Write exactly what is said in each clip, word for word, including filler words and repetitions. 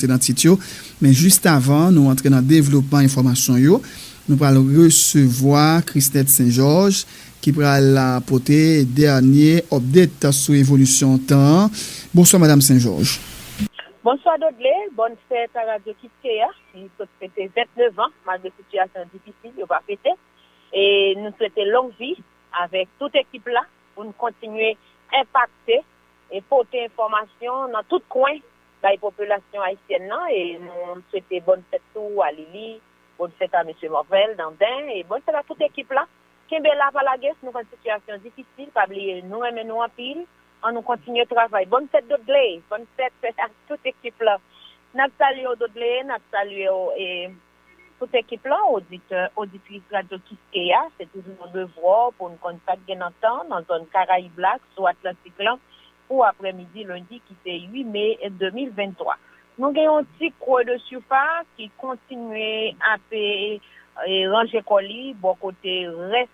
se nan tit yo. Men jis avan nou antre nan devlopman enfòmasyon yo, nou pral resevwa Christette Saint-Georges ki pral pote dènye update sou evolisyon tan an. Bonswa, Madam Saint-Georges. Bonswa, Dodley. Bòn fèt a Radyo Kiskeya. Li sot fete vennèf an, malgre sitiyasyon difisil, yo pa fete. E nou swete long vi avèk tout ekip la pou n kontinye enpakte e pote enfòmasyon nan tout kwen bay popilasyon ayisyèn nan. E nou swete bòn fèt tou a Lili, bòn fèt a mesye Morvel, Danben, e bòn fèt a tout ekip la. Kenbe la, pa lage, nou konn sitiyasyon difisil, pa bliye nou renmen nou anpil. An nou kontinye travay. Bòn fèt Dodley, bòn fèt a tout ekip la. N ap salye w Dodley, n ap salye w e tout ekip la, oditè, oditris Radyo Kiskeya. Se toujou yon devwa pou n konn sa k gen nan tan nan zòn Karayib la, sou Atlantik lan, pou aprèmidi lendi ki se uit me de mil venntwa. Nou gen yon ti creux de surface ki kontinye ape e, ranje kò li bò kote rès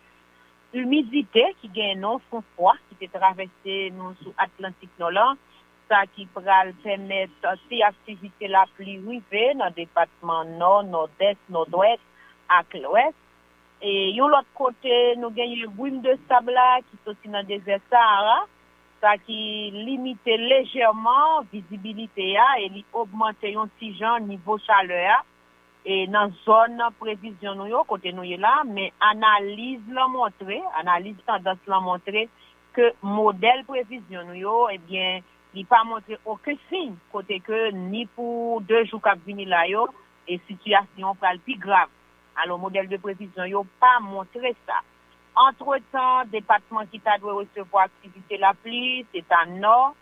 imidite ki gen nan fon fwa ki te travèse nou sou Atlantik Nò lan, sa ki pral pèmèt ti aktivite lapli rive nan depatman Nò, Nòdès, Nòdwès ak Lwès. E yon lòt kote, nou genyen gwim de sab la ki soti nan dezè Sahara, sa ki limite lejèman vizibilite a e li ogmante yon ti jan nivo chalè a e nan zòn previzyon nou yo, kote nou ye la, men analiz lan montre, analiz tandans lan montre ke modèl previzyon nou yo, ebyen, li pa montre okenn siy kote ke ni pou de jou k ap vini la yo, e sitiyasyon an pral pi grav. Alò, modèl de previzyon yo pa montre sa. Antretan, depatman ki ta dwe resevwa aktivite lapli, se ta Nò,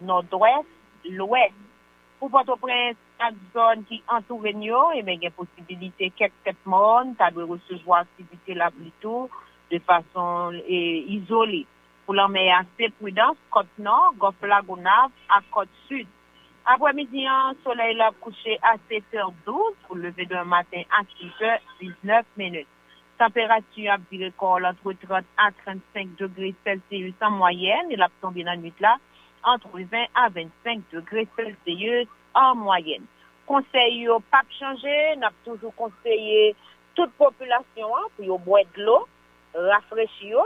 Nòdwès, Lwès. Pou Pòtoprens ak zòn ki antoure n yo, ebyen, gen posibilite kèk tèt mòn ta dwe resevwa aktivite lapli tou de fason e, izole. Pou lanmè a, se pridans, kòt nò, gòf Lagonav ak kòt sid. Aprèmidi an, solèy la ap kouche a sèt è douz pou leve demen maten a sis è diznèf minit. Tanperati a ap vire kò l antre trant a trannsenk degre Celsius an mwayèn e l ap tonbe nan nwit la antre ven a vennsenk degre Celsius an mwayèn. Konsèy yo p ap chanje, n ap toujou konseye tout popilasyon an pou yo bwè dlo, rafrechi yo,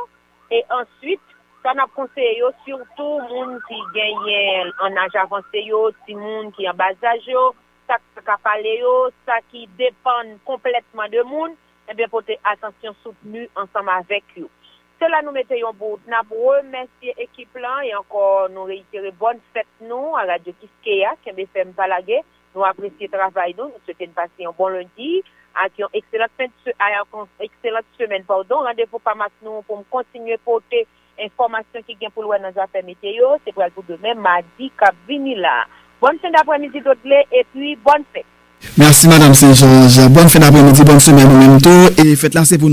e answit, sa n ap konseye yo, sitou moun ki genyen an aj avanse yo, timoun ki an ba zaj yo, sa k pa ka pale yo, sa ki depann konplètman de moun, ebyen pote atansyon soutni ansanm avèk yo. Se la nou mete yon bout. N ap remèsye ekip lan e ankò nou reyitere bòn fèt nou a Radyo Kiskeya. Kenbe fèm, pa lage. Nou apresye travay nou. Nou swete n pase yon bon lendi ak yon ekselant fen de se- ak yon ekselant semèn, padon. Randevou pa mak nou pou m kontinye pote enfòmasyon ki gen pou l wè nan zafè meteo. Se pral pou demen, madi k ap vini la. Bòn fen daprèmidi Dodley, epi bòn fèt. Mèsi, Madanm Saint-Georges. Bòn fen daprèmidi, bòn semèn ou menm tou. E fèt la se pou nou.